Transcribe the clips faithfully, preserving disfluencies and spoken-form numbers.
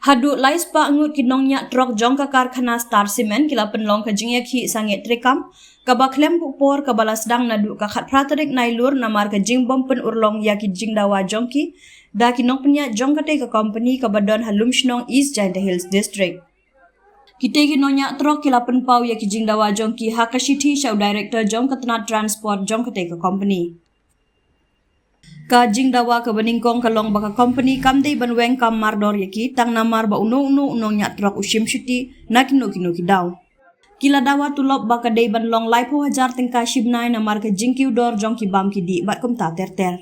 Haduh lai spah ngut ki nongñiah trok jong ka karkhana Star Cement ki la pynlong ka jingïakhih sangeh treikam kaba khlem buh por, kaba la sdang naduh ka khatphra tarik Nailur namar ka jingbym pynurlong ïa ki jingdawa jong ki da ki nongpynïaid jong katei ka kompani kaba don ha Lumshnong, East Jaintia Hills District. Kitei ki nongñiah trok ki la pynpaw ïa ki jingdawa jong ki ha ka shithi sha u director jong ka tnat transport jong katei ka kompani. Ka jingdawa kaba nyngkong ka long ba ka kompani kam dei ban weng kam mardor ïa ki tang namar ba uno uno u nongñiah trok u shim shuti na kino kino ki daw. Ki la dawa tulop ba ka dei ban long laiphew hajar tyngka shibnai namar ka jingkiew dor jong ki bam ki dih bad kumta ter ter.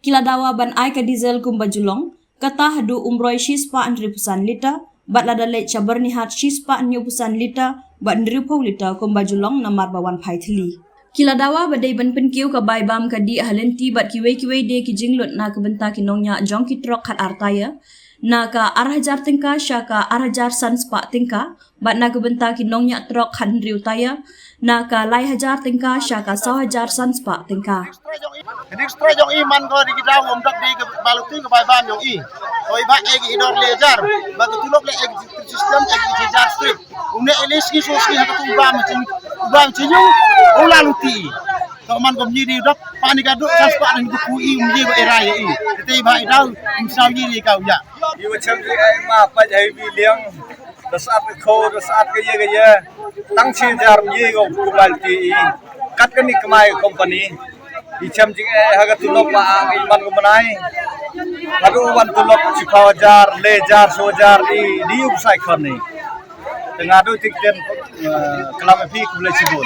Ki la dawa ban ai ka diesel kumba ju long, kata haduh Umroi shispah hynriewphew san litre, bad lada leit sha Byrnihat shispah hynñiewphew san litre, bad hynriewphew litre kumba ju long namar ba wan phai thylli. Ki la dawa ba dei ban pynkiew ka bai bam ka dih ha lynti bad kiwei kiwei de ki jinglut na ka bynta ki nongñiah jong ki trok khat ar taïa, na ka ar hajar tyngka sha ka ar hajar san spah tyngka, bad na ka bynta ki nongñiah trok khat hynriew taïa, na ka lai hajar tyngka sha ka saw hajar san spah tyngka. Ka district jong i man ko di ki daw um dak di ka baluti ka bai bam jong i. Ko i ba ek i dor le hajar. Ba ka tulop le ek system ek i hajar strip. Um ne ele sngi so sngi ha ka tu bam jing bam jing yung. U la luti. Ko man ko mni di dok pani ka duk sas pa nang ku i um ye ba era ye i. Te ba i daw um saw ye ye kau ya. I wa chang ri ai ma pa jai bi liang. Da sat ka kho, da sat ka ye ka ye. Tang chi jar ye ko ku bal ti i. Kat ka ni kmai company. I cham jing eh ha ka tulop ba ang i man ko manai. Adu wan tulop chi phaw jar, le jar, so jar i di u sai khon ni. Tengah du tik ten, eh, kelam phi ku le chi bun.